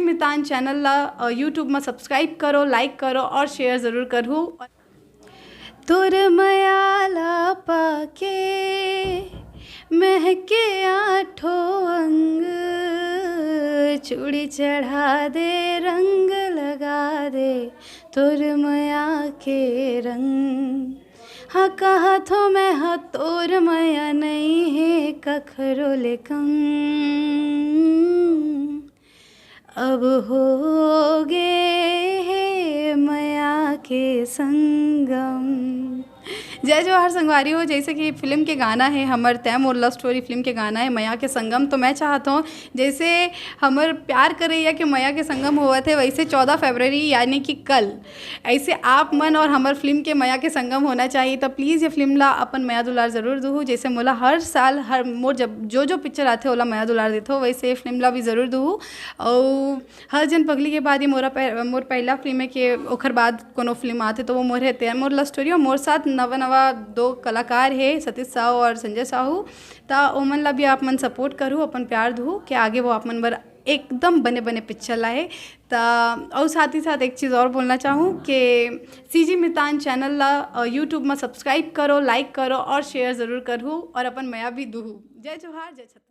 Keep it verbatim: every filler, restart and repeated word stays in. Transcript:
मितान चैनल ला यूट्यूब में सब्सक्राइब करो, लाइक करो और शेयर जरूर करो। तोर मया ला पाके महके आठो अंग, चूड़ी चढ़ा दे, रंग लगा दे, तोर मया के रंग। हाँ, कहा थो मैं, हाँ, तोर मया नहीं है कखरो ले कम। अब हो गे हे मया के संगम। जय जोहार संगवारी हो। जैसे कि फिल्म के गाना है हमर, तै मोर लव स्टोरी फिल्म के गाना है मया के संगम। तो मैं चाहत हूँ, जैसे हमर प्यार करैया के मया के संगम होवत है, वैसे चौदह फरवरी यानी कि कल ऐसे आप मन और हमर फिल्म के मया के संगम होना चाहिए। तो प्लीज ये फिल्म ला अपन मया दुलार जरूर दूहू। जैसे मोला हर साल हर मोर जब जो जो पिक्चर आथे ओला मया दुलार देथो, वैसे ये फिल्म ला भी जरूर दूहू। और हर जन पगली के बाद ये मोरा पह, मोर पहला फिल्म है कि ओखर बाद कोनो फिल्म आथे तो वो मोर हे, तै मोर लव स्टोरी। और मोर साथ नवा नवा दो कलाकार है, सतीश साहू और संजय साहू। ता ओमन ला भी आप मन सपोर्ट करू, अपन प्यार दू कि आगे वो आप मन बर एकदम बने बने पिक्चर लाए। ता और साथ ही साथ एक चीज़ और बोलना चाहूँ कि सीजी मितान चैनल ला यूट्यूब में सब्सक्राइब करो, लाइक करो और शेयर जरूर करू और अपन मया भी दूहू। जय जोहार, जय छत्तीसगढ़।